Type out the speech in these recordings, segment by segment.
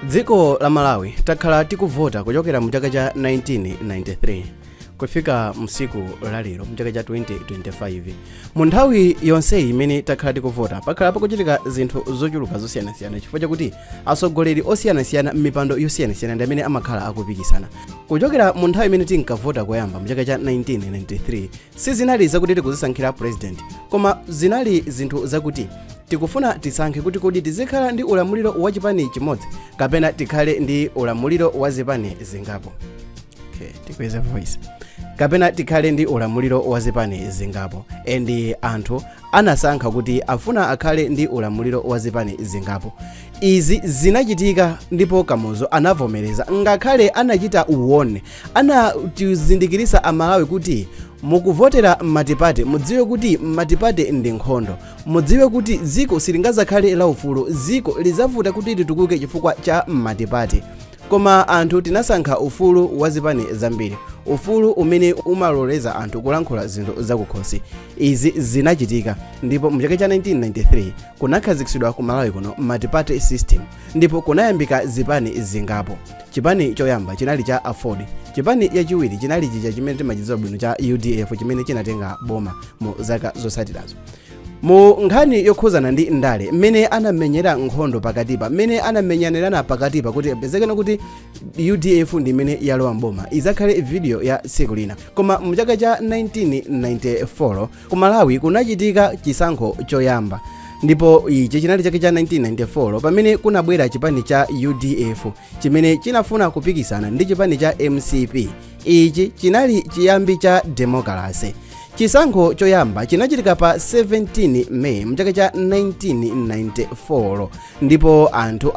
Dziko la Malawi takhala tikuvota kuchokera mu chaka cha 1993 kufika msiku lalero, mu chaka cha 2025. Mu nthawi yonseyi imene takhala tikuvota, pakhala pakuchitika zinthu zochuluka zosiyanasiyana, chifukwa chakuti atsogoleri osiyanasiyana m'mipando yosiyanasiyana ndi amene amakhala akupikisana. Kuchokera mu nthawi imene tinkavota koyamba mu chaka cha 1993, sizinali zakuti tikuzisankhira president, koma zinali zinthu zakuti tikufuna tisankhe kuti kodi tizikhala ndi ulamuliro wa chipani chimodzi kapena tikhale ndi ulamuliro wa zipani zingapo. Okay, tikweze voice. Kapena tikhale ndi ulamuliro wa zipani zingapo. And anthu anasankha kuti afuna akhale ndi ulamuliro wa zipani zingapo. Izi zinachitika ndipo Kamuzu anavomereza, ngakhale anachita uwone, anatizindikirisa Amalawi kuti mukuvotera multiparty, mudziwe kuti multiparty ndi nkhondo, mudziwe kuti dziko silingazakhale laufulu, dziko lizavuta kuti litukuke chifukwa cha multiparty. Koma anthu tinasankha ufulu wa zipani zambiri, ufulu umene umaloleza anthu kulankhula zinthu zakukhosi. Izi zinachitika ndipo mu chaka cha 1993 kunakhazikitsidwa ku Malawi kuno multiparty system, ndipo kunayambika zipani zingapo. Chipani choyamba chinali cha AFORD, chipani chachiwiri chinali chija chimene timachidziwa bwino cha UDF, chimene chinatenga boma mu zaka zotsatirazo. Mu nkhani yokhuzana ndi ndale, mmene anamenyera nkhondo pakatipa, mmene anamenyanirana pakatipa kuti pezekeno kuti UDF ndi imene yalowa mboma, izakhale video ya tsiku lina. Koma mu chaka cha 1994 ku Malawi kunachitika chisankho choyamba, ndipo ichi chinali chaka cha 1994 pamene kunabwera chipani cha UDF chimene chinafuna kupikisana ndi chipani cha MCP. Ichi chinali chiyambi cha democracy. Chisankho choyamba chinachitika pa 17 May mchaka cha 1994, ndipo anthu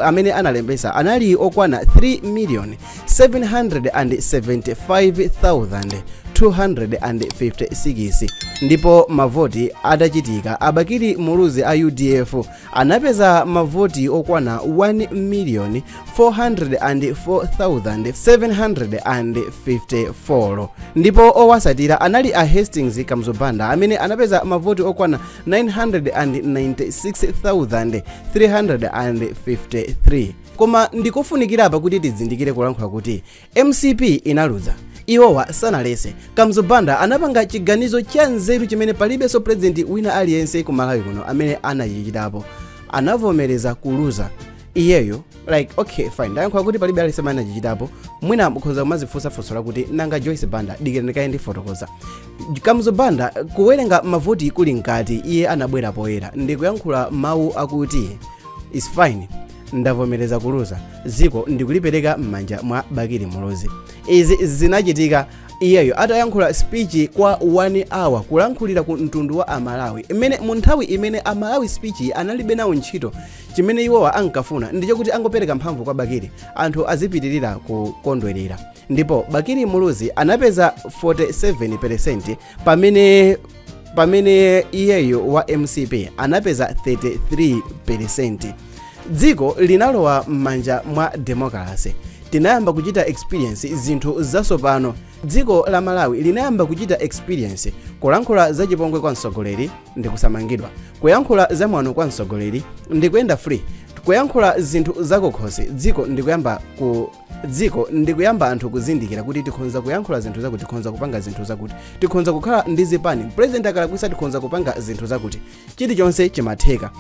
amene analembesa anali okwana 3 million 775,256. Ndipo mavoti atachitika, a Bakili Muluzi a UDF anapeza mavoti okwana 1 million 404,754, ndipo owasatira anali a Hastings Kamuzu Banda amene anapeza mavoti okwana 996,353. Koma ndikofunikira apa kuti tizindikire kulankhula kuti MCP inaluza, iwowa sanalese. Kamuzu Banda anapanga chiganizo cha nzeru chimene palibenso president wina aliyense ku Malawi kuno amene anachichitapo. Anavomereza kuluza iyeyo. Like, okay, fine, ndayankhula kuti palibe aliyense amene anachichitapo. Mwina mukhoza kumazifunsa funso lakuti, nanga Joyce Banda? Dikira ndikaye ndifotokoza. Kamuzu Banda, kuwerenga mavoti kuli mkati, iye anabwera poyera ndikuyankhula mawu akuti, "Is fine, ndavomereza kuluza, dziko ndikulipereka m'manja mwa Bakili Muluzi." Izi zinachitika iyeyo atayankhula speech kwa 1 hour, kulankhulira ku mtundu wa Amalawi, imene mu nthawi imene Amalawi speech analibe nawo ntchito. Chimene iwowa ankafuna ndichokuti angopereka mphamvu kwa Bakili, anthu azipitirira kukondwerera. Ndipo Bakili Muluzi anapeza 47%, pamene iyeyo wa MCP anapeza 33%. Dziko linalowa m'manja mwa democracy. Tinayamba kuchita experience zinthu zatsopano. Dziko la Malawi linayamba kuchita experience kulankhula zachipongwe kwa mtsogoleri ndi kusamangidwa, kuyankhula zamwano kwa mtsogoleri ndi kuyenda free, kuyankhula zinthu zakukhosi. Dziko ndikuyamba anthu kuzindikira kuti tikhonza kuyankhula zinthu zakuti, tikhonza kupanga zinthu zakuti, tikhonza kukhala ndi zipani, president akalakwisa tikhonza kupanga zinthu zakuti, chilichonse chimatheka.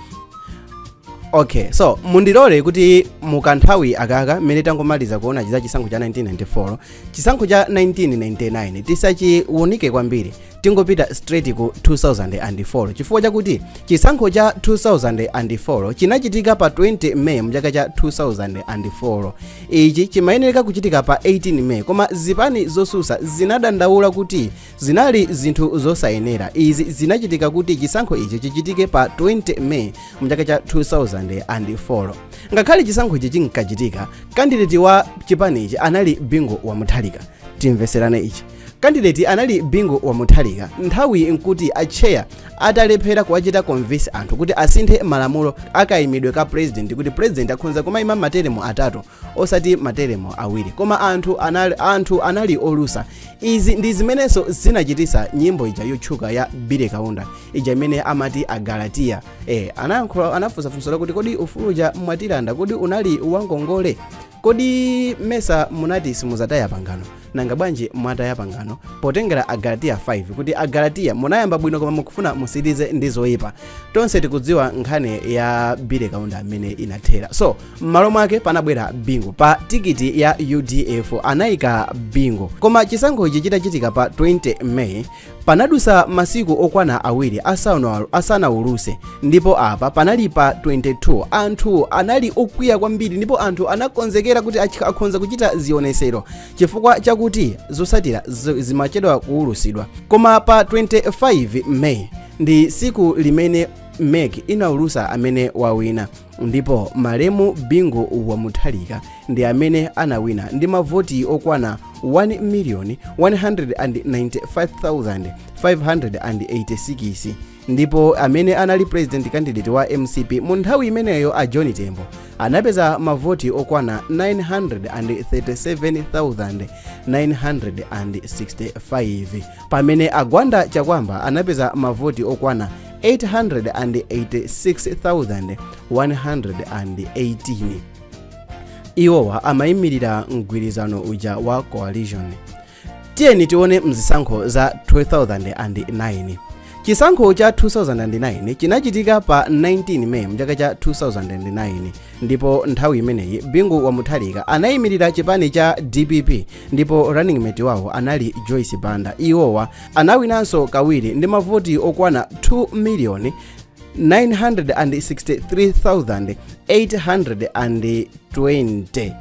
Okay, so mundilole kuti mukanthawi akaka mmene tangomaliza kuona za chisankho cha 1994, chisankho cha 1999 tisachiwunike kwambiri, tingopita straight ku 2004, chifukwa chakuti chisankho cha 2004 chinachitika pa 20 May mchaka cha 2004. Ichi chimayenera kuchitika pa 18 May, koma zipani zosusa zinadandaula kuti zinali zinthu zosayenera. Izi zinachitika kuti chisankho ichi chichitike pa 20 May mchaka cha 2004. Ngakhale chisankho ichi chinkachitika, candidate wa chipanichi anali Bingu wa Mutharika. Timveserane ichi. Candidate wa chipani cha Candidate anali Bingu wa Mutharika. Nthawi nkuti acheya atalephera kuwachita convince anthu kuti asinthe malamulo akayimidwe ka president, kuti president akhonza kumayima materemu 3 osati materemu 2, koma anthu anali olusa. Izi ndi zimenenso zinachitisa nyimbo ija yotchuka ya Billy Kaunda ija imene amati Agalatiya. Anayankhula, anafunsafunsa lakuti, "Kodi ufuluja mwatilanda, kodi unali wangongole? Kodi mesa munati simuzataya pangano? Nanga bwanji mwataya pangano?" Potengera Agalatiya 5, kuti Agalatiya munayamba bwino koma mukufuna musirize ndi zoyipa. Tonse tikudziwa nkhani ya Billy Kaunda amene inathera. So m'malo mwake panabwera Bingu pa tikiti ya UDF, anayika Bingu. Koma chisankho ichi chitachitika pa 20 May, panadusa masiku okwana 2 asanawuluse, ndipo apa panali pa 22. Anthu anali okwiya kwambiri ndipo anthu anakonzekera kuti akhonza kuchita zionesero chifukwa chakuti zosatira zimachedwa kuwulusidwa. Koma pa 25 May ndi siku limene MEC inawulusa amene wawina, ndipo malemu Bingu wa Mutharika ndi amene anawina ndi mavoti okwana 1,195,586, ndipo amene anali president candidate wa MCP mu nthawi imeneyo, a John Tembo, anapeza mavoti okwana 937,965, pamene Agwanda Chakwamba anapeza mavoti okwana 886,118. Iwowa amayimirira mgwirizano uja wa coalition. Tiyeni tione mzisankho za 2009. Chisankho cha 2009 chinachitika pa 19 May mchaka cha 2009, ndipo nthawi imeneyi Bingu wa Mutharika anayimirira chipani cha DPP ndipo running mate wawo anali Joyce Banda. Iwowa anawinanso kawiri ndi mavoti okwana 2 million 963,820.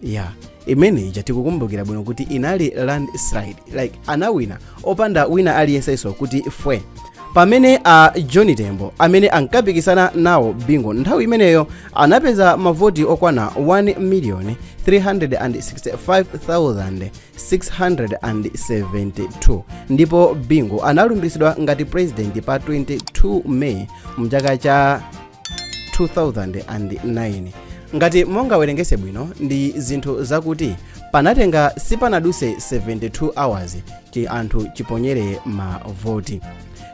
Ya, imene ija tikukumbukira bwino kuti inali landslide, like anawina opanda wina aliyensenso kuti fwe, pamene a John Tembo amene ankapikisana nawo Bingu nthawi imeneyo anapeza mavoti okwana 1 million 365,672, ndipo Bingu analumbiritsidwa ngati president pa 22 May mchaka cha 2009. Ngati mongawerengese bwino, ndi zinthu zakuti panatenga sipanaduse 72 hours chi anthu chiponyere mavoti.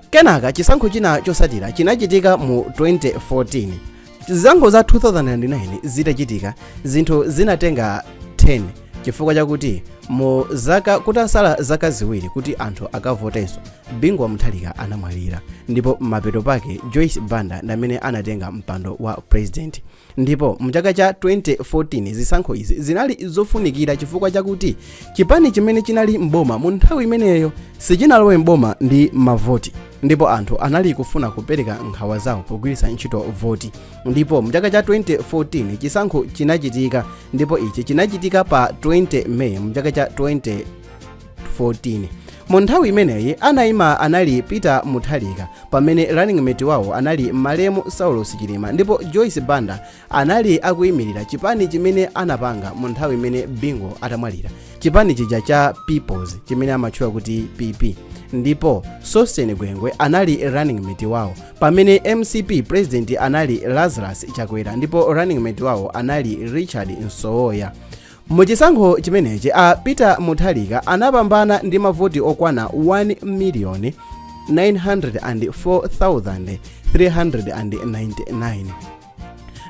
Kenaka chisankho china chosatira chinachitika mu 2014. Zisankho za 2009 zitachitika, zinthu zinatenga 10 chifukwa chakuti mu zaka kutasala zaka 2 kuti anthu akavotenso, Bingu wa Mutharika anamwalira, ndipo mapeto pake Joyce Banda ndamene anatenga mpando wa president. Ndipo mchaka cha 2014 zisankho izi zinali zofunikira chifukwa chakuti chipani chimene chinali mboma mu nthawi imeneyo sichinalowe mboma ndi mavoti, ndipo anthu anali kufuna kupereka nkhawa zawo pogwiritsa ntchito voti. Ndipo mchaka cha 2014 chisankho chinachitika, ndipo ichi chinachitika pa 20 May mchaka cha 2014. Mu nthawi imeneyi anayima anali Peter Mutharika, pamene running mate wawo anali malemu Saulos Chilima, ndipo Joyce Banda anali akuyimirira chipani chimene anapanga mu nthawi imene Bingu atamwalira, chipani chija cha Peoples chimene amatchula kuti PP, ndipo Sosten Gwengwe anali running mate wawo, pamene MCP president anali Lazarus Chakwera ndipo running mate wawo anali Richard Msowoya. Muchisankho chimenechi a Peter Mutharika anapambana ndi mavoti okwana 1 million 904,399.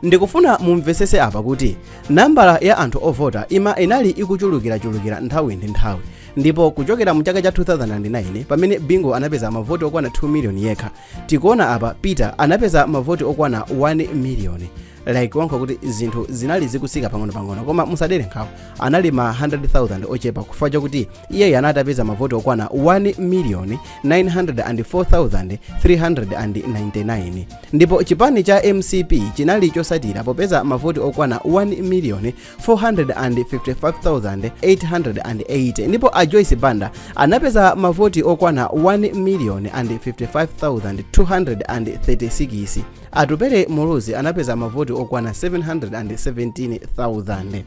Ndikufuna mumvesese apa kuti nambala ya anthu ovota ima inali ikuchulukirachulukira nthawi ndi nthawi, ndipo kuchokera mu chaka cha 2009 pamene Bingu anapeza mavoti okwana 2 million yekha, tikuona apa Peter anapeza mavoti okwana 1 million, like wankha kuti zinthu zinali zikusika pang'ono-pang'ono. Koma musadere nkhawa, anali ma 100,000 ochepa, chifukwa chakuti iyeyo anati apeza mavoti okwana 1 million 904,399, ndipo chipani cha MCP chinali chosatira popeza mavoti okwana 1 million 455,880, ndipo a Joyce Banda anapeza mavoti okwana 1 million and 55,236. Atupele Muluzi anapeza mavoti okwana 717,000.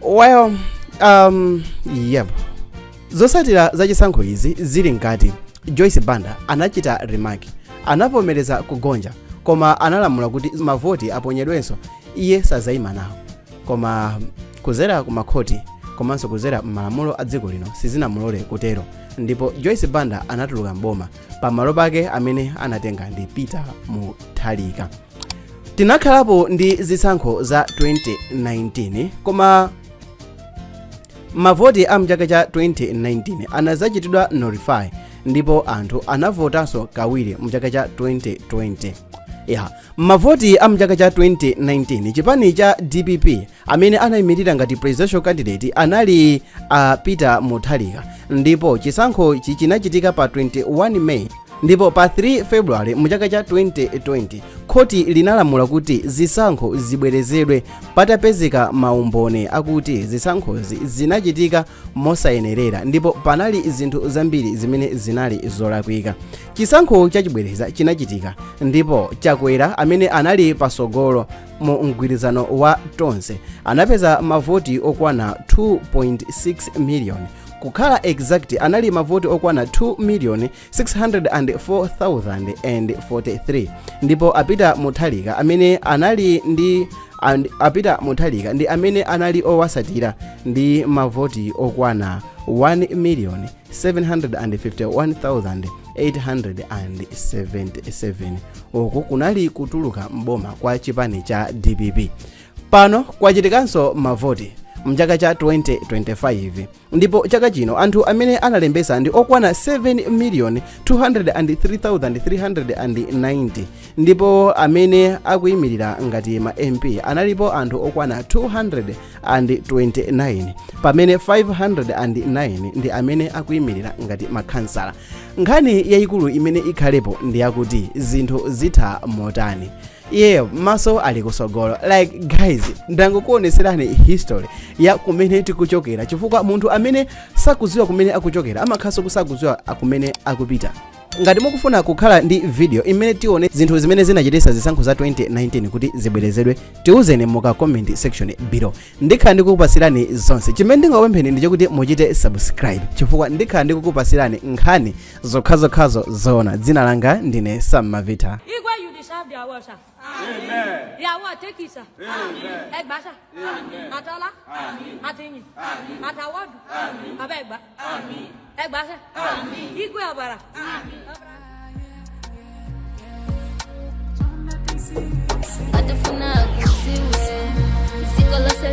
Well, yep. Zotsatira za chisankho izi zili mkati, Joyce Banda anachita remark, anavomereza kugonja, koma analamula kuti mavoti aponyedwenso, iye sazayima nawo. Koma kuzera ku makhoti komanso kuzera m'malamulo a dziko lino sizinamulole kutero, ndipo Joyce Banda anatuluka mboma. Pamalo pake amene anatenga ndi Peter Mutharika. Tinakhalapo ndi zisankho za 2019, koma mavoti a mchaka cha 2019 anazachitidwa nullify ndipo anthu anavotanso kawiri mchaka cha 2020. Ya mavoti a mchaka cha 2019, chipani cha DPP, amene anayimirira ngati presidential candidate anali Peter Mutharika, ndipo chisankhochi chinachitika pa 21 May. Ndipo pa 3 February mchaka cha 2020, khoti linalamula kuti zisankho zibwerezedwe patapezeka maumboni akuti zisankhozi zinachitika mosayenerera ndipo panali zinthu zambiri zimene zinali zolakwika. Chisankho chachibwereza chinachitika, ndipo Chakwera, amene anali pasogolo mu mgwirizano wa Tonse, anapeza mavoti okwana 2.6 million. Kukhala exact, anali mavoti okwana 2 million 604,043, ndipo a Peter Mutharika amene anali ndi and a Peter Mutharika ndi amene anali owasatira ndi mavoti okwana 1 million 751,877. Uku kunali kutuluka mboma kwa chipani cha DPP. Pano kwachitikanso mavoti mchaka cha 2025, ndipo chaka chino anthu amene analembesa ndi okwana 7 million 203,390, ndipo amene akuyimirira ngati ma MP analipo anthu okwana 229, pamene 509 ndi amene akuyimirira ngati makhansala. Nkhani yayikulu imene ikhalepo ndi yakuti zinthu zitha motani? Iyeyo maso ali kusogolo. Like guys, ndangokuoneserani history ya kumene tikuchokera, chifukwa munthu amene sakudziwa kumene akuchokera amakhalanso kusakudziwa kumene akupita. Ngati mukufuna kukhala ndi video imene tione zinthu zimene zinachititsa zisankho za 2019 kuti zibwerezedwe, tiuzeni muka comment section below, ndikhala ndikukupasirani zonse. Chimene ndingakupempheni ndi chakuti muchite subscribe, chifukwa ndikhala ndikukupasirani nkhani zokhazokhazo zoona. Dzina langa ndine Sam Mavita. Igwe, you deserve the award, sir. Amen. The award, take it, sir. Amen. Ẹ gbà, sir. Àtọ́lá. Àtìyìn. Àtàwọ́dù. Bàbá, ẹ gbà. Ẹ gbà, sir. Igwe ọ̀bàrà. Atafuna kuziwe dziko lonse.